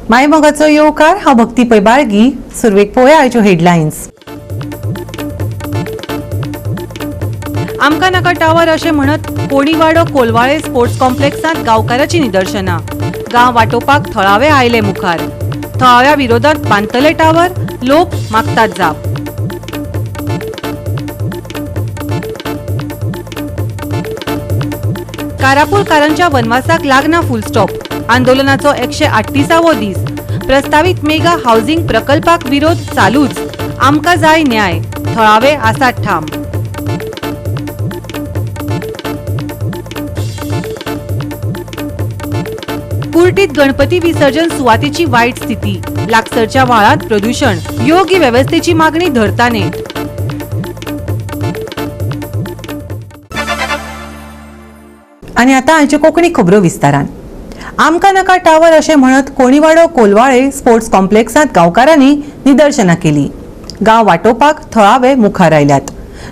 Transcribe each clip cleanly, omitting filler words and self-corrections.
मायमोगाचो येवकार. हांव भक्ती पै बाळगी. सुरवेक पळोवया आयच्यो हेडलायन्स. आमकां नाका टावर अशें म्हणत कोणीवाडो कोलवाळे स्पोर्ट्स कॉम्प्लेक्सांत गांवकाराची निदर्शनां. गांव वाटोवपाक थळावे आयले मुखार. थळाव्या विरोधात बांदतले टावर, लोक मागतात जाप. कारापूरकारांच्या वनवासाक लागना फुल स्टॉप. आंदोलनाचो 138वो दीस. प्रस्तावीत मेगा हाऊसिंग प्रकल्पाक विरोध चालूच. आमकां जाय न्याय, थळावे आसात ठाम. कुर्टीत गणपती विसर्जन सुवातेची वायट स्थिती. लागसरच्या व्हाळांत प्रदूषण. योग्य वेवस्थेची मागणी धरता नेट. आनी आतां आयच्यो कोंकणी खबरो विस्तारान. आमकां नाका टावर अशें म्हणत कोणीवाडो कोलवाळे स्पोर्ट्स कॉम्प्लेक्सांत गांवकारांनी निदर्शनां केली. गांव वाटोवपाक थळावे मुखार आयल्यात.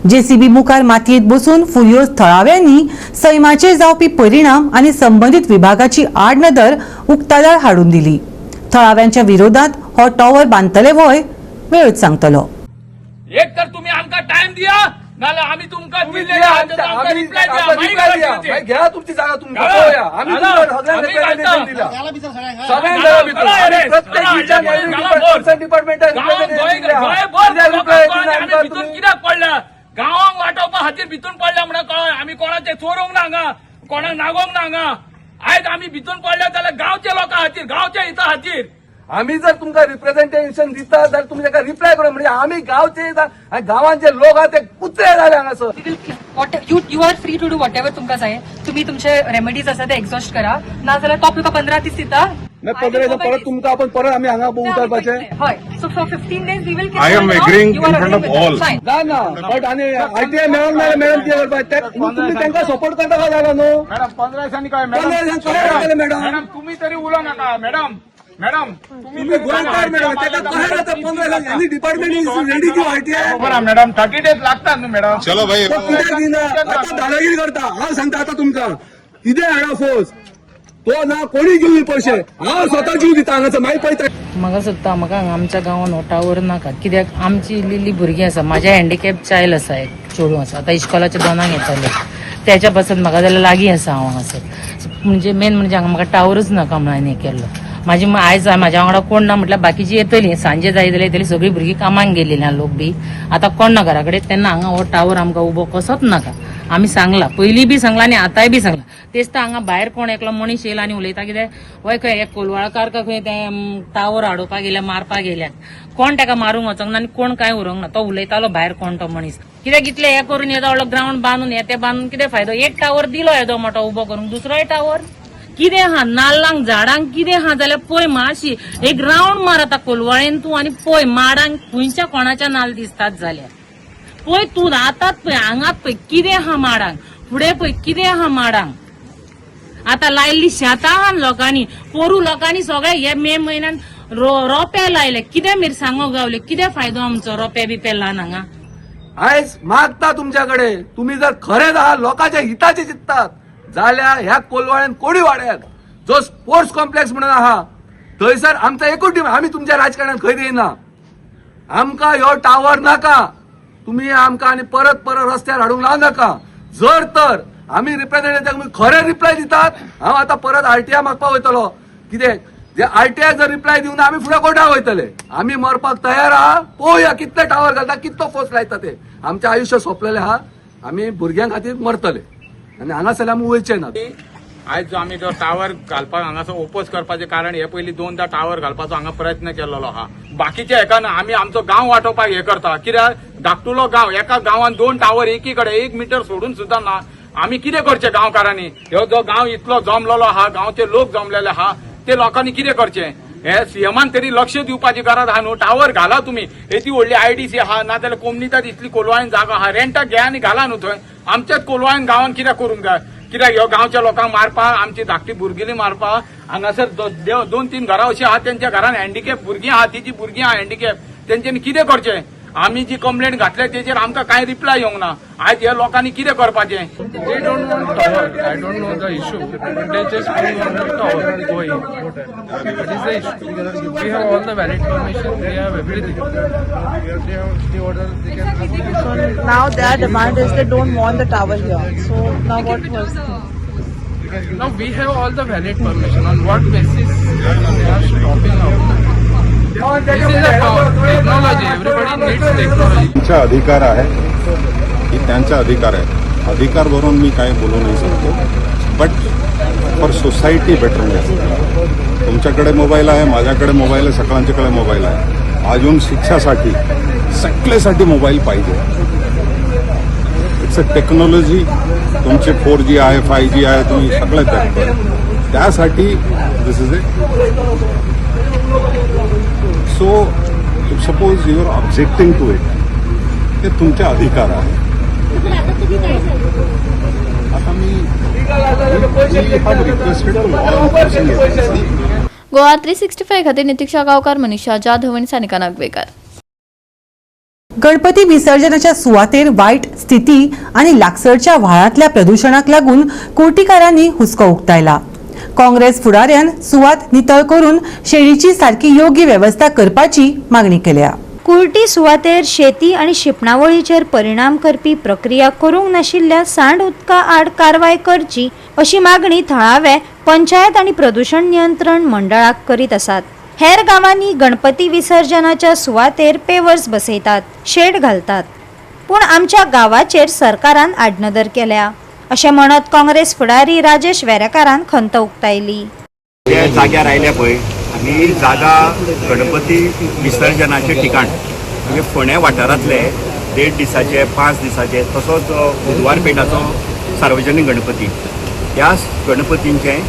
जेसीबी मुखार मातयेंत बसून फुर्योज थळाव्यांनी सैमाचेर जावपी परिणाम आनी संबंदीत विभागाची आडनदर उक्ताडार हाडून दिली. थळाव्यांच्या विरोधात हो टॉवर बांदतले व्हय, वेळच सांगतलो. एक तर तुम्ही आमका टाइम दिया, नाल्यार आमी तुमकां तुम्ही दिल्ले द्या, आमकां आम्ही रिप्लाय द्या. आमकां मागीर रिप्लाय द्या. घालची. मागीर घ्या तुमची जागा तुमकां घाला. पळोवया. आम्ही घाला. तुमकां सगळ्यांक आम्ही रिप्रेझेंटेशन घालता. दिला. घाला, सगळ्यांक भितर. घाला, आम्ही रे. प्रत्येक घाला, विचार घाला, भर. डिपार्टमेंटाक गांवांत गोंय गोंयभर रिप्लाय लोकांक दिला आमी आमकां भितून तुमी. कित्याक पडल्या? गांवांक वाटोवपा खातीर भितून पडल्या म्हणून कळ्ळें. आमी कोणाचे चोरूंक ना हांगा, कोणाक नागोवंक ना हांगा. आयज आमी भितून पडल्या जाल्यार गांवच्या लोकां खातीर, गांवच्या हिता खातीर. आम्ही जर तुमकां रिप्रेझेंटेशन दिता जाल्यार तुमी ताका रिप्लाय करा. म्हणजे आमी गांवचे आनी गांवांत जे लोक आहा ते कुत्रे जाले हांगासर. What you are free to do, whatever तुमकां जाय. तुम्ही तुमचे रेमेडीज आसा ते एक्झॉस्ट करा, ना जाल्यार तो तुका 15 दीस दिता. 15 दिसा परत तुमकां आपण परत आमी हांगा उतरपाचे. हय, so for 15 days we will. I am agreeing in front of all. ना ना, बट आनी आयटीआय मेळोंक ना मॅडम, कितें करपाक ते तुमी तांकां सपोर्ट करता काय जागा न्हू? मॅडम, 15 दिसांनी काय? 15 दिसांनी कशें जातलें मॅडम? मॅडम, तुम्ही तरी उलो नाका मॅडम. मॅडम, तुम्ही तुम्ही गोंयकार मॅडम, ताका कशें जाता 15 दिसांनी? आनी डिपार्टमेंट is ready दिव आयटीआय. बरोबर आहे मॅडम, 30 डेज लागतात न्हू मॅडम. चलो भाई. तो कित्याक दिना? आतां दादागिरी करता. हांव सांगता आतां तुमकां, कितें हाडा फोर्स तो ना कोणी घेवन पयशे, हांव स्वता जीव दिता हांगासर, मागीर पळयता. म्हाका सोदता, म्हाका हांगा आमच्या गांवान हो टावर नाका. कित्याक आमची इल्ली इल्ली भुरगीं आसा. म्हाज्या हँडिकॅप चायल्ड आसा, एक चेडूं आसा, आतां इश्कोलाच्या दोनांक येतालें. त्याच्या पासत म्हाका जाल्यार लागीं आसा हांव हांगासर. म्हणजे मेन म्हणजे हांगा म्हाका टावरच नाका म्हणून हें केल्लो. म्हाजी आयज म्हाज्या वांगडा कोण ना म्हटल्यार बाकीची येतली, सांजे जाय जाल्यार येतली. सगळीं भुरगीं कामाक गेलेली आहा, लोक बी आतां कोण ना घरा कडेन. तेन्ना हांगा हो टावर आमकां उबो कसोच नाका. आमी सांगला, पयलीं बी सांगला आनी आतांय बी सांगला. तेच तर हांगा भायर कोण एकलो मनीस येयला आनी उलयता कितें, वय खंय एक कोलवाळकार का खंय ते टावर हाडोवपाक गेल्या, मारपाक गेल्यात. कोण ताका मारूंक वचोंक ना आनी कोण कांय उरोंक ना. तो उलयतालो भायर कोण तो मनीस. कित्याक इतलें हें करून येदो व्हडलो ग्रावंड बांदून, हे ते बांदून कितें फायदो? एक टावर दिलो येदो मोठो उबो करूंक, दुसरोय टावर कितें आहा? नाल्लांक झाडांक कितें आहा जाल्यार पळय मातशी एक रावंड मार आतां कोलवाळेन तूं आनी पळय माडांक खंयच्या कोणाच्या नाल्ल दिसतात जाल्यार. पळय तूं आतांच पळय, हांगात पळय कितें आहा माडांक, फुडें पळय कितें आहा माडांक. आतां लायल्ली शेतां आहा लोकांनी, पोरू लोकांनी सगळे हे मे म्हयन्यान रोपे लायले. कितें मिरसांगो गावले? कितें फायदो आमचो रोपे बिपे लावन हांगा? आयज मागता तुमच्याकडे, तुम्ही जर खरेच आहात, लोकांच्या हिताचे चिंततात जाल्यार ह्या कोलवाळ्यान कोडी वाड्यात जो स्पोर्ट्स कॉम्प्लेक्स म्हणून आहा थंयसर आमचा एकूच टीम. आमी तुमच्या राजकारणात खंय येना. आमकां ह्यो टावर नाका. तुम्ही आमकां आनी परत परत रस्त्यार हाडूंक लावं नाका. जर तर आमी रिप्रेझेंटेटिव्ह तुमी खरे रिप्लाय दितात, हांव आतां परत आरटीआय मागपाक वयतलो. कितें जे आरटीआय जर रिप्लाय दिवना, आमी फुडें कोर्टाक वयतले. आमी मरपाक तयार आहा. पळोवया कितले टावर घालता, कितलो फोर्स लायता ते. आमचें आयुश्य सोंपलेलें आहा. आमी भुरग्यां खातीर मरतले आनी हांगासरल्यान आमी वयचे ना. आयज जो आमी जो टावर घालपाक हांगासर ओपोज करपाचें कारण, हे पयलीं दोनदा टावर घालपाचो हांगा प्रयत्न केल्लो आहा. बाकीचे हेका ना, आमी आमचो गांव वाटोवपाक हे करता. कित्याक धाकटुलो गांव, एका गांवान दोन टावर एकी कडेन 1 मिटर सोडून सुद्दां ना. आमी कितें करचें गांवकारांनी? ह्यो जो गांव इतलो जमलेलो आहा, गांवचे लोक जमलेले आहा, ते लोकांनी कितें करचें? हे सीएमान तरी लक्ष दिवपाची गरज आहा न्हू. टावर घाला तुमी, येदी व्हडली आयडीसी आहा, नाजाल्यार कोमनितात इतली कोलवाळीन जागा आहा, रेंटाक घे आनी घाला न्हू थंय. आमच्याच कोलवाळीन गांवान कित्याक करूंक जाय? कित्याक ह्यो गांवच्या लोकांक मारपाक, आमची धाकटी भुरगीं मारपाक? हांगासर 2-3 घरां अशीं आहा, तेंच्या घरान हँडिकॅप भुरगीं आहा, तिची भुरगीं आहा हँडिकॅप, तेंच्यांनी कितें करचें? आमी जी कंप्लेंट घातल्या तेजेर आमकां कांय रिप्लाय येवंक ना. आयज ह्या लोकांनी कितें करपाचें? They don't want tower. I don't know the issue, but they just don't want the tower going. What is the issue? We have all the valid permission. We have everything. Now their demand is they don't want the tower here. So now what was? Now we have all the valid permission. On what basis they are stopping out? This is a power, technology. Everybody needs technology. त्यांचा अधिकार आहे, ही त्यांचा अधिकार आहे. अधिकार भरून मी काय बोलू नाही शकतो, बट फॉर सोसायटी बेटरनेस. तुमच्याकडे मोबाईल आहे, माझ्याकडे मोबाईल आहे, सगळ्यांच्याकडे मोबाईल आहे. अजून शिक्षासाठी, सगळ्यासाठी मोबाईल पाहिजे. It's a technology. तुमचे 4G आहे, 5G आहे, तुम्ही सगळे करतोय. त्यासाठी this is a so suppose you are objecting to it, ते तुमचे अधिकार आहे. आता मी रिक्वेस्टेड लॉ. गोवा 365 खातीर नितीक्षा गांवकार, मनीषा जाधव आनी सानिका नागवेकर. गणपती विसर्जनाच्या सुवातेर वायट स्थिती आनी लागसरच्या व्हाळांतल्या प्रदुशणाक लागून कुर्टीकारांनी हुस्को उक्तायला. काँग्रेस फुडाऱ्यान सुवात नितळ करून शेळीची सारकी योग्य वेवस्था करपाची मागणी केल्या. कुर्टी सुवातेर शेती आनी शिंपणावळीचेर परिणाम करपी प्रक्रिया करूंक नाशिल्ल्या सांड उदका आड कारवाय करची अशी मागणी थळावे पंचायत आनी प्रदूषण नियंत्रण मंडळाक करीत आसात. हेर गांवांनी गणपती विसर्जनाच्या सुवातेर पेवर्स बसयतात, शेड घालतात, पूण आमच्या गांवाचेर सरकारान आडनदर केल्या अशें म्हणत काँग्रेस फुडारी राजेश वेरेकारान खंत उक्तायली. जे जाग्यार आयल्या पळय ही जागा गणपती विसर्जनाचें ठिकाण म्हणजे फोंड्या वाठारांतले 1.5 दिसाचे, 5 दिसाचे, तसोच बुधवार पेठाचो सार्वजनीक गणपती, ह्या गणपतींचें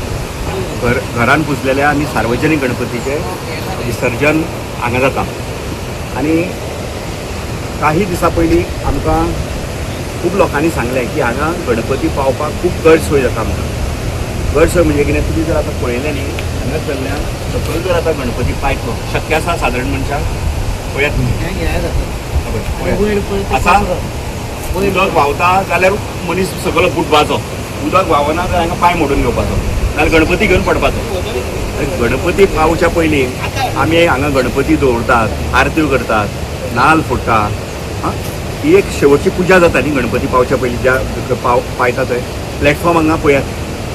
घर घरान पुजलेल्या आनी सार्वजनीक गणपतीचें विसर्जन हांगा जाता. आनी काही दिसां पयलीं आमकां खूब लोकांनी सांगलें की हांगा गणपती पावपाक खूब गैरसोय जाता आमकां. गैरसोय म्हणजे कितें, तुमी जर आतां पळयलें न्ही, हांगासरल्यान सकयल जर आतां गणपती पायतलो, शक्य आसा सादारण मनशाक? पळयात तुमी, पळयात. आसा उदक व्हांवता जाल्यार मनीस सकयल बुडपाचो, उदक व्हांवना जाल्यार हांगा पांय मोडून घेवपाचो, नाल्यार गणपती घेवन पडपाचो. आनी गणपती पावच्या पयलीं आमी हांगा गणपती दवरतात, आरत्यो करतात, नाल्ल फोडटा. आं, ही एक शेवटची पुजा जाता न्ही गणपती पावच्या पयलीं. ज्या पाव पायता थंय प्लॅटफॉर्म हांगा पळयात,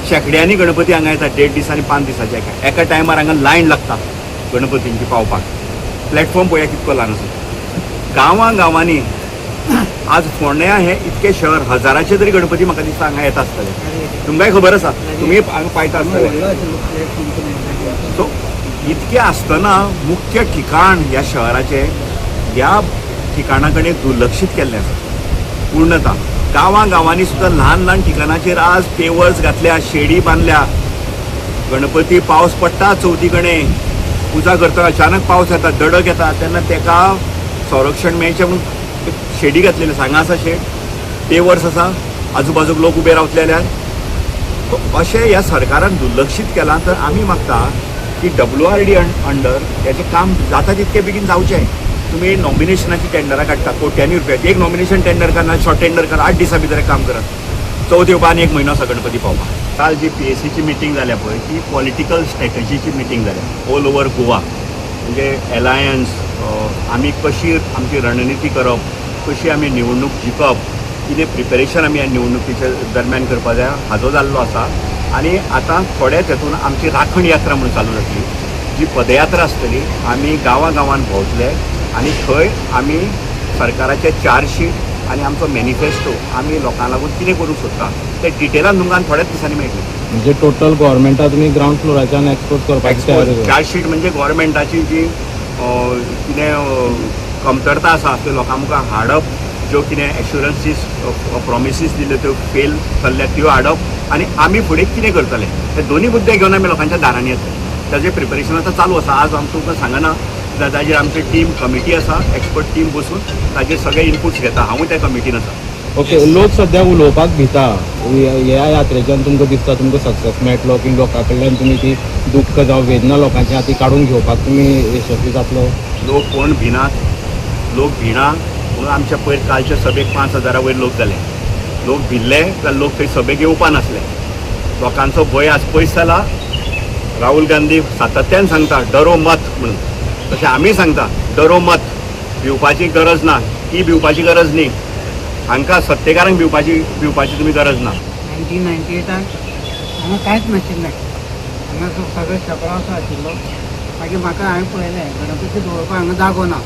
शेंकड्यांनी गणपती हांगा येतात 1.5 दिसांनी, 5 दिसाचे. एका एका टायमार हांगा लायन लागता गणपतींची पावपाक. प्लॅटफॉर्म पळया कितको ल्हान आसा. गांवां गांवांनी आज फोंड्या हें इतकें शहर, हजाराचे तरी गणपती म्हाका दिसता हांगा येता आसतले. तुमकांय खबर आसा, तुमी हांगा पायता आसतले. सो इतकें आसतना मुख्य ठिकाण ह्या शहराचें ह्या ठिकाणा कडेन दुर्लक्षीत केल्लें आसा पूर्णता. गांवां गांवांनी सुद्दां ल्हान ल्हान ठिकाणाचेर आज पेवर्स घातल्या, शेडी बांदल्या. गणपती पावस पडटा, चवथी कडेन पुजा करतना अचानक पावस येता, दडक येता, तेन्ना तेका संरक्षण मेळचें म्हणून शेडी घातलेली आसा. हांगा आसा शेड, पेवर्स आसा, आजूबाजूक लोक उबे रावतले जाल्यार. अशें ह्या सरकारान दुर्लक्षीत केलां. तर आमी मागता की डब्ल्यूआरडी अंडर हेचें काम जाता तितके बेगीन जावचें. तुमी नॉमिनेशनाची टेंडरां काडटा कोट्यांनी रुपया. एक नॉमिनेशन टेंडर करा, शॉर्ट टेंडर करा, 8 दिसां भितर काम करात. चवथ येवपा आनी एक म्हयनो आसा गणपती पावपाक. काल जी पीएसीची मिटींग जाल्या पळय, ती पॉलिटिकल स्ट्रॅटजीची मिटींग जाल्या ऑल ओवर गोवा. म्हणजे एलायन्स, आमी कशी आमची रणनिती करप, कशी आमी निवडणूक जिखप, कितें प्रिपेरेशन आमी ह्या निवडणुकीच्या दरम्यान करपा जाय, हाजो जाल्लो आसा. आनी आतां थोड्याच हेतून आमची राखण यात्रा म्हणून चालू जातली, जी पदयात्रा आसतली. आमी गांवां गांवान भोंवतले आनी थंय आमी सरकाराचे चार्जशीट आनी आमचो मॅनिफेस्टो, आमी लोकां लागून कितें करूंक सोदता तें डिटेलान तुमकां थोड्याच दिसांनी मेळटलें. म्हणजे टोटल गव्हर्मेंटा तुमी ग्रावंड फ्लोराच्यान एक्सपोज करपाची तयारी करा. चार्जशीट म्हणजे गव्हर्मेंटाची जी कितें कमतरता आसा त्यो लोकां मुखार हाडप, ज्यो कितें एश्युरन्सीस, प्रॉमिसीस दिल्यो त्यो फेल जाल्ल्या त्यो हाडप आनी आमी फुडें कितें करतले हे दोन्ही मुद्दे घेवन आमी लोकांच्या दारांनी येतले. ताजें प्रिपेरेशन आतां चालू आसा. आज आम तुमकां सांगना, ताजेर आमची टीम कमिटी आसा, एक्सपर्ट टीम बसून ताजेर सगळे इनपुट्स घेता. हांवूय त्या कमिटीन आसा. ओके, लोक सध्या उलोवपाक भिता. ह्या यात्रेच्यान तुमकां दिसता तुमकां सक्सेस मेळटलो की लोकां कडल्यान तुमी ती दुख्ख जावं वेदना लोकांची आहा ती काडून घेवपाक तुमी यशस्वी जातलो? लोक कोण भिनात. लोक भिना म्हणून आमच्या पयर कालच्या सभेक 5000 वयर लोक जाले. लोक भिल्ले जाल्यार लोक थंय सभेक येवपा नासले. लोकांचो भंय आज पयस जाला. राहुल गांधी सातत्यान सांगता डरो मत म्हणून, तशें आमी सांगता डरो मत. भिवपाची गरज ना, ती भिवपाची गरज न्ही, हांकां सत्तेकारांक भिवपाची तुमी गरज ना. 1998 हांगा कांयच नाशिल्लें, हांगा सगळें शेपळां असो आशिल्लो. मागीर म्हाका हांवें पळयलें गणपती दवरपाक हांगा जागो ना,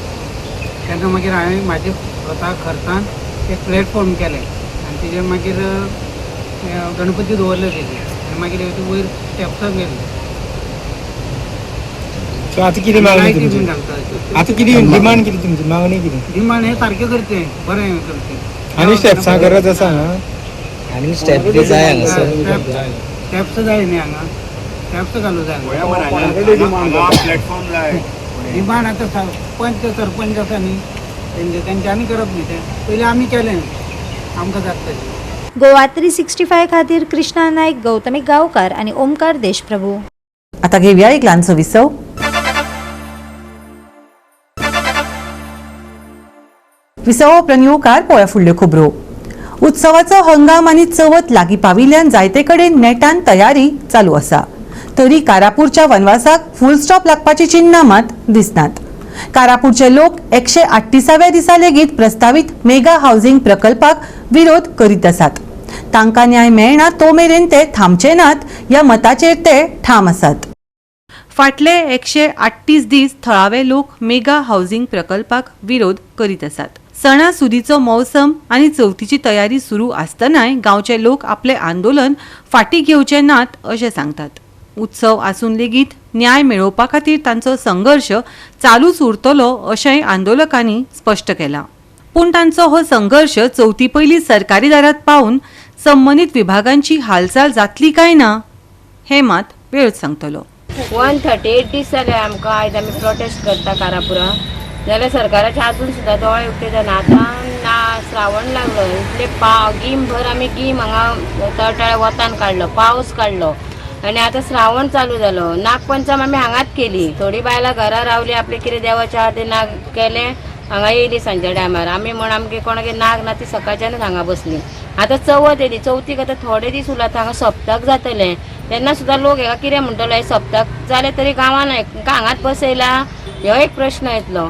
तेन्ना मागीर हांवें म्हाजे स्वता खर्चान एक प्लॅटफॉर्म केलें आनी तेजेर मागीर गणपती दवरले तेजेर आनी मागीर वयर स्टेप्सां गेली. सो आतां कितें मागणी तुमची? आतां कितें डिमांड कितें तुमची मागणी कितें? डिमांड हें सारकें करचें, बरें करचें. आनी स्टेप्सां गरज आसा. आनी स्टेप बी जाय हांगासर. स्टेप्स जाय न्ही हांगा, स्टेप्स घालूं जाय. प्लॅटफॉर्म जाय. डिमांड आतां पंच सरपंच आसा न्ही तेंच्यांनी करप न्ही तें, पयलीं आमी केलें, आमकां जाता तशें. गोवा 365 खातीर कृष्णा नाईक, गौतमी गांवकार आनी ओमकार देशप्रभू. आता घेऊया एक ल्हानसो विसव. विसव प्रन्युकार पळोवया फुडल्यो खबरो. उत्सवाचो हंगाम आनी चवथ लागीं पाविल्ल्यान जायते कडेन नेटान तयारी चालू आसा, तरी कारापूरच्या वनवासाक फुल स्टॉप लागपाची चिन्नां मात दिसनात. कारापूरचे लोक 138व्या दिसा लेगीत प्रस्तावीत मेगा हावसिंग प्रकल्पाक विरोध करीत आसात. तांकां न्याय मेळना तो मेरेन ते थांबचे नात ह्या मताचेर ते ठाम आसात. फाटले 138 दीस थळावे लोक मेगा हावसिंग प्रकल्पाक विरोध करीत आसात. सणासुदीचो मौसम आनी चवथीची तयारी सुरू आसतनाय गांवचे लोक आपले आंदोलन फाटीं घेवचे नात अशें सांगतात. उत्सव आसून लेगीत न्याय मेळोवपा खातीर तांचो संघर्श चालूच उरतलो अशेंय आंदोलकांनी स्पश्ट केलां. पूण तांचो हो संघर्श चवथी पयलीं सरकारी दारात पावून संबंदीत विभागांची हालचाल जातली काय ना हें मात वेळच सांगतलो. 138 दीस जाले आमकां आयज आमी प्रोटेस्ट करता कारापुरा, जाल्यार सरकाराचे आजून सुद्दां दोळे उक्ते जायना. आतां ना श्रावण लागलो, इतले गीम भर आमी गीम हांगा तळटळे वतान काडलो, पावस काडलो आनी आतां श्रावण चालू जालो. नागपंचम आमी हांगाच केली, थोडी बायलां घरा रावली, आपलें कितें देवाचें आहा तें नाग केलें, हांगा येयली सांजच्या टायमार. आमी म्हण आमगे कोणागेर नाग ना ती सकाळच्यानूच हांगा बसली. आतां चवथ येयली, चवथीक आतां थोडे दीस उरला, हांगा सप्तक जातलें, तेन्ना सुद्दां लोक हेका कितें म्हणटलो, हें सप्तक जालें तरी गांवान हांगाच बसयला, हो एक प्रश्न येतलो.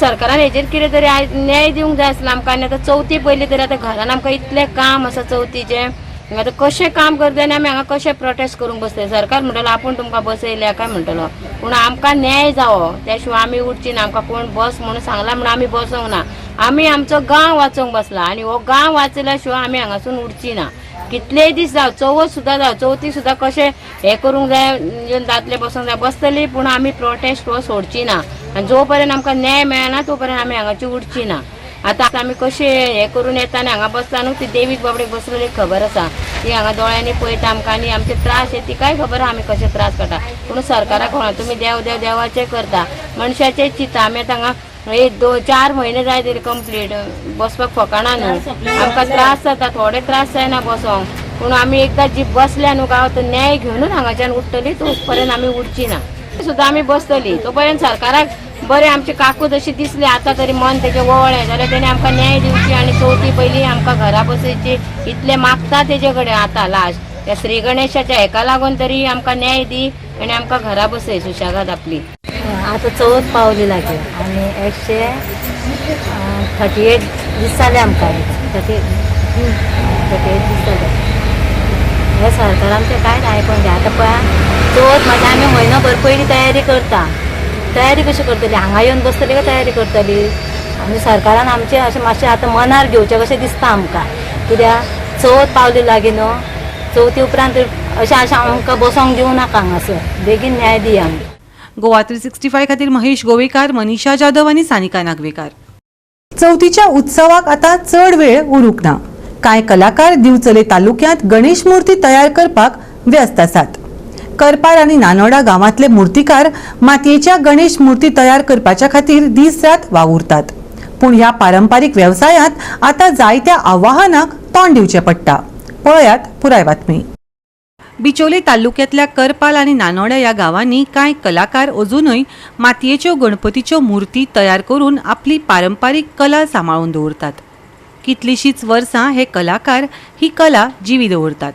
सरकारान हेजेर कितें तरी आयज न्याय दिवंक जाय आसलो आमकां. आनी आतां चवथी पयली तरी आतां घरान आमकां इतलें काम आसा चवथीचें, आतां कशें काम करतले आनी आमी हांगा कशें प्रोटेस्ट करूंक बसतले? सरकार म्हणटलो आपूण तुमकां बसयल्या काय म्हणटलो, पूण आमकां न्याय जावो त्या शिवाय आमी उठची ना. आमकां कोण बस म्हणून सांगला म्हणून आमी बसोंक ना, आमी आमचो गांव वाचोवंक बसला आनी हो गांव वाचल्या शिवाय आमी हांगासून उठची ना. कितलेय दीस जावं, चवथ सुद्दां जावं, चवथी सुद्दां कशें हें करूंक जाय, दादले बसोंक जाय बसतली, पूण आमी प्रोटेस्ट हो सोडची ना आनी जो पर्यंत आमकां न्याय मेळना तो पर्यंत आमी हांगाची उठची ना. आतां आमी कशें हें करून येता आनी हांगा बसता न्हू, ती देवीक बाबडेक बसलेली खबर आसा, ती हांगा दोळ्यांनी पळयता आमकां आनी आमचे त्रास हे तिकाय खबर आसा आमी कशे त्रास काडटा. पूण सरकाराक कळना, तुमी देव देव देवाचें करता, मनशाचें चिंता. आमी आतां हांगा एक 2-4 म्हयने जाय तरी कंप्लीट बसपाक फकाणां न्हू, आमकां त्रास जाता, थोडे त्रास जायना बसोंक, पूण आमी एकदां जी बसल्या न्हू गांव तो न्याय घेवनूच हांगाच्यान उठतली, तो पर्यंत आमी उठची ना, सुद्दां आमी बसतली तो पर्यंत सरकाराक बरें आमचे काकूत अशी दिसली आतां तरी मन तेजें वळ्ळें जाल्यार तेणें आमकां न्याय दिवची आनी चवथी पयलीं आमकां घरा बसयची इतलें मागता तेजे कडेन आतां लास्ट त्या श्री गणेशाच्या हेका लागून तरी आमकां न्याय दी आनी आमकां घरा बसय सुशेगाद आपली. आतां चवथ पावली लागीं आनी 138 दीस जाले आमकां, 38 दीस जाले. हे सरकार आमचें कांयच आयकोन घे. आतां पळय चवथ म्हणजे आमी म्हयनो भर पयलीं तयारी करता, तयारी कशी करतली, हांगा येवन बसतली काय तयारी करतली? आनी सरकारान आमचें अशें मातशें आतां मनार घेवचें कशें दिसता आमकां, कित्याक चवथ पावली लागीं न्हू, चवथी उपरांत अशें अशें आमकां बसोंक दिवं नाका हांगासर, बेगीन न्याय दिया आमकां. गोवा 365 खातीर महेश गोवेकार, मनीषा जाधव आनी सानिका नागवेकार. चवथीच्या उत्सवाक आतां चड वेळ उरूंक ना. कांय कलाकार दिवचले तालुक्यांत गणेश मूर्ती तयार करपाक व्यस्त आसात. करपार आनी नानोडा गांवांतले मूर्तिकार मातयेच्या गणेश मूर्ती तयार करपाच्या खातीर दीस रात वावुरतात. पूण ह्या पारंपारीक वेवसायांत आतां जायत्या आव्हानांक तोंड दिवचें पडटा. पळयात पुराय बातमी. बिचोले तालुक्यांतल्या करपाल आनी नानोड्या ह्या गांवांनी कांय कलाकार अजुनूय मातयेच्यो गणपतीच्यो मुर्ती तयार करून आपली पारंपारीक कला सांबाळून दवरतात. कितलींशींच वर्सां हे कलाकार ही कला जिवी दवरतात.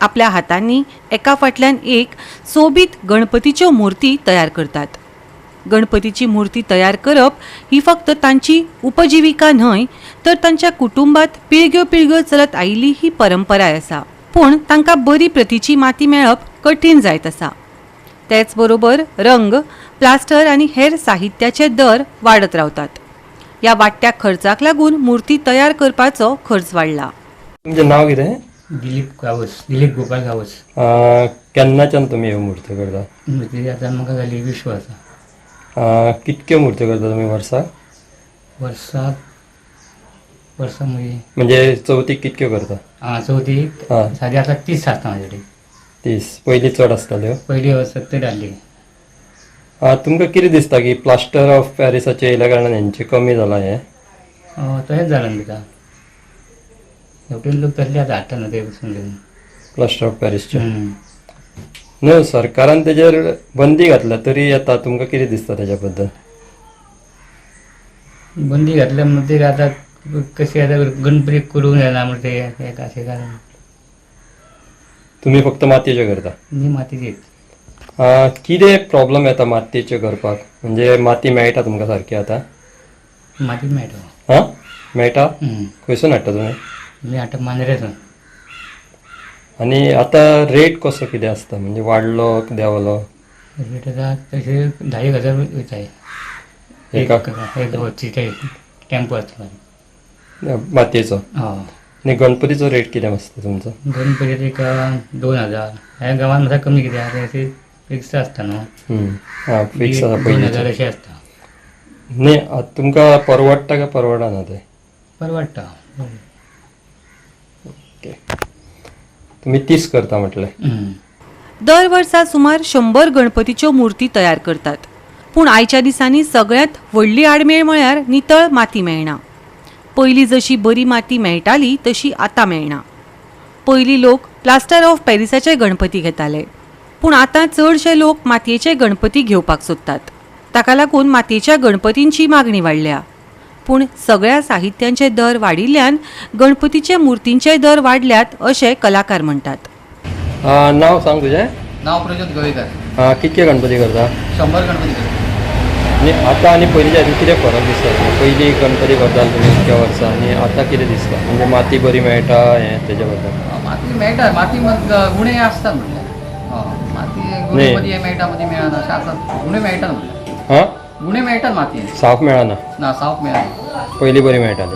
आपल्या हातांनी एका फाटल्यान एक सोबीत गणपतीच्यो मुर्ती तयार करतात. गणपतीची मूर्ती तयार करप ही फक्त तांची उपजिविका न्हय तर तांच्या कुटुंबात पिळग्यो पिळग्यो चलत आयिल्ली ही परंपराय आसा. पूण तांकां बरी प्रतीची माती मेळप कठीण जायत आसा. तेच बरोबर रंग, प्लास्टर आनी हेर साहित्याचे दर वाडत रावतात. ह्या वाडट्या खर्चाक लागून मूर्ती तयार करपाचो खर्च वाडला. तुमचें नांव कितें? दिलीप गांवस, दिलीप गोपाळ गांवस. केन्नाच्यान तुमी ह्यो मुर्त्यो करता? मुर्ती आतां म्हाका जाली 20 वर्सां. कितक्यो मुर्त्यो करता तुमी वर्साक? वर्साक वर्सा म्हणजे म्हणजे चवथीक कितक्यो करता? आं, चवथीक सादी आतां 30 आसता म्हाजे कडेन. 30. पयलीं चड आसताल्यो? पयलीं 70 आहली. तुमकां कितें दिसता की प्लास्टर ऑफ पॅरिसाचें येयल्या कारणान हेंचें कमी जालां हें? तशेंच जालां न्हू तिका, हेवटेन लोक तसले आतां हाडटा न्हू ते पसून घेवन. प्लास्टर ऑफ पॅरिसचें न्हू, सरकारान तेजेर बंदी घातल्या तरी येता, तुमकां कितें दिसता तेज्या बद्दल? बंदी घातल्या म्हणटकीर आतां कशें आतां गणपती करूंक जायना म्हणटा ते एक अशें कारण. तुमी फक्त मातयेच्यो करता? न्ही, मातयेचेच. कितें प्रॉब्लम येता मातयेच्यो करपाक? म्हणजे माती मेळटा तुमकां सारकी आतां? माती मेळटा. हां, मेळटा? खंयसून हाडटा तुमी? मी हाडटा मांद्रेसून. आनी आतां रेट कसो कितें आसता, म्हणजे वाडलो देंवलो? रेट आतां तशें 10,000 एक वयताय. एका? एक वचीचे टेम्पो आसता. मातयेचो? हय. आनी गणपतीचो रेट कितें आसता तुमचो? गणपती एक 2000. ह्या गांवांत मातसो कमी कित्याक ते फिक्स आसता न्हू. आं, फिक्स आसा. 2000 पयलींचे अशें आसता. न्ही, आतां तुमकां परवडटा काय परवडना तें? परवडटा. ओके, तुमी 30 करता म्हटलें. दर वर्सा सुमार 100 गणपतीच्यो मूर्ती तयार करतात. पूण आयच्या दिसांनी सगळ्यांत व्हडली आडमेळ म्हळ्यार नितळ माती मेळना. पयलीं जशी बरी माती मेळटाली तशी आतां मेळना. पयलीं लोक प्लास्टर ऑफ पॅरिसाचे गणपती घेताले, पूण आतां चडशे लोक मातयेचे गणपती घेवपाक सोदतात. ताका लागून मातयेच्या गणपतींची मागणी वाडल्या. पूण सगळ्या साहित्यांचे दर वाडिल्ल्यान गणपतीचे मुर्तींचे दर वाडल्यात अशें कलाकार म्हणटात. नांव सांग तुजें. नाव प्रज्योत गोवेकर. कितके गणपती करता? 100 गणपती करता. आनी आतां आनी पयलींच्या हितून कितें फरक दिसता तुका? पयलीं गणपती करताले तुमी इतक्या वर्सां आनी आतां कितें दिसता, म्हणजे माती बरी मेळटा हें तेज्या बद्दल? माती मेळटा, माती मद गुणे आसतात म्हणल्यार माती गुणे न्ही. मदीं मेळटा, मदीं मेळना अशें आसतात. गुणे मेळटात म्हणल्यार. हां, गुणे मेळटात मातयेन. साफ मेळना? ना, साफ मेळना. पयलीं बरी मेळटाली?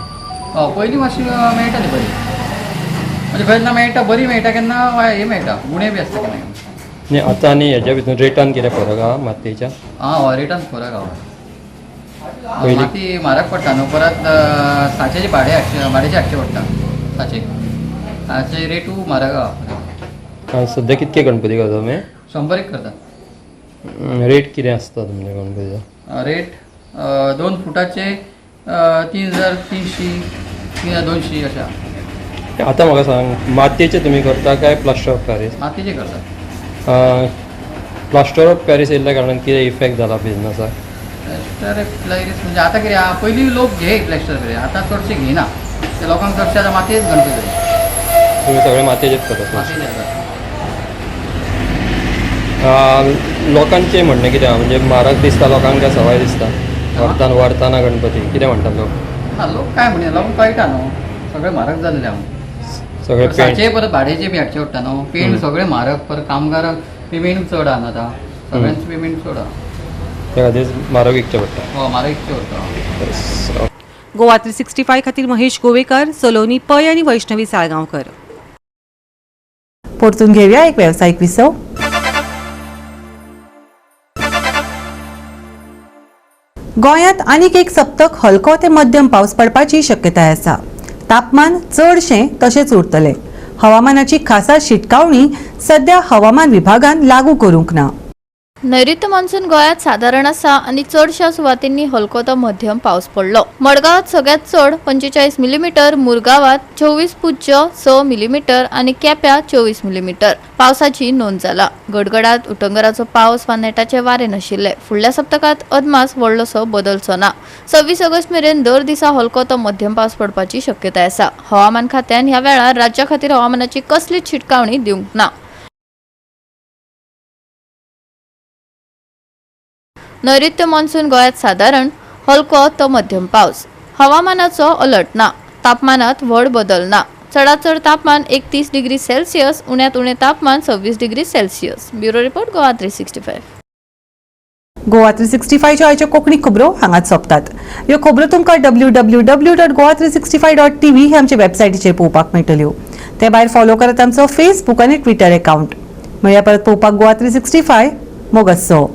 हय, पयलीं मातशी मेळटाली बरी. म्हणजे केन्ना मेळटा बरी मेळटा, केन्ना हे मेळटा, गुणे बी आसता केन्ना केन्ना. न्ही, आतां आनी हेज्या भितून रेटान कितें फरक आहा मातयेच्या? आं, हय, रेटान फरक आहा. पयलीं माती म्हारग पडटा न्हू परत. साचेचे भाडे हाडचे, भाड्याचे हाडचे पडटा साचे. साचे रेटू म्हारग आहा. सद्या कितके गणपती करता तुमी? 100 एक करता. रेट कितें आसता तुमच्या गणपतीचो? रेट 2 फुटाचे 3300, 3200 अशें आहा. आतां म्हाका सांग, मातयेचे तुमी करता काय प्लास्टर ऑफ पॅरीस? मातयेचे करता. प्लास्टर ऑफ पॅरीस येयल्ल्या कारणान कितें इफेक्ट जाला बिजनसाक? प्लॅस्टर ऑफ पॅरीस म्हणजे आतां कितें आहा, पयलीं लोक घे प्लॅस्टर पॅरीस, आतां चडशे घेयना ते. लोकांक चडशे आतां मातयेच गणपती जाय. तुमी सगळे मातयेचेच करता? मातयेचे करता. लोकांचें म्हणणें कितें आहा, म्हणजे म्हारग दिसता लोकांक काय सवाय दिसता व्हरताना व्हरताना गणपती? कितें म्हणटात लोक? ना, लोक काय म्हणिना, लोकांक कळटा न्हू सगळें म्हारग जाल्लें आहा. सगळे पेंट साचे परत भाड्याचे बी हाडचे पडटा न्हू, पेंट सगळें म्हारग. परत कामगारांक पेमेंट चड आहा न्हू, आतां सगळ्यांचे पेमेंट चड आहा. त्या खातीर म्हारग विकचें पडटा. हय, म्हारग विकचें पडटा. गोवा 365 खातीर महेश गोवेकर, सलोनी पै आनी वैष्णवी साळगांवकर. परतून घेऊया एक व्यावसायिक विसव. गोंयांत आनीक एक सप्तक हलको ते मध्यम पावस पडपाची शक्यताय आसा. तापमान चडशें तशेंच उरतलें. हवामानाची खासा शिटकावणी सध्या हवामान विभागान लागू करूंक ना. नैऋत्य मान्सून गोंयांत सादारण आसा आनी चडशा सुवातींनी हलको तो मध्यम पावस पडलो. मडगांवांत सगळ्यांत चड 45 मिलीमीटर, मुरगांवांत 24.6 मिलीमीटर आनी केप्यां 24 मिलीमीटर पावसाची नोंद जाला. गडगडात उटंगराचो पावस वा नेटाचे वारें नाशिल्ले. फुडल्या सप्तकांत अदमास व्हडलोसो बदलचो ना. 26 ऑगस्ट मेरेन दर दिसा हलको तो मध्यम पावस पडपाची शक्यताय आसा. हवामान खात्यान ह्या वेळार राज्या खातीर हवामानाची कसलीच शिटकावणी दिवंक ना. नैऋत्य मान्सून गोंयांत सादारण हलको तो मध्यम पावस. हवामानाचो अलर्ट ना. तापमानात व्हड बदल ना. चडात चड तापमान 31 डिग्री सेल्सियस, उण्यांत उणें तापमान 26 degree Celsius. Bureau report, Goa 365. Goa 365च्यो आयच्यो कोंकणी खबरो हांगाच सोंपतात. ह्यो खबरो तुमकां www.goa365.tv हे आमचे वेबसायटीचेर पळोवपाक मेळटल्यो. ते भायर फॉलो करात आमचो फेसबूक आनी ट्विटर अकाउंट. मेळया परत पळोवपाक गोवा 365. मोगासो.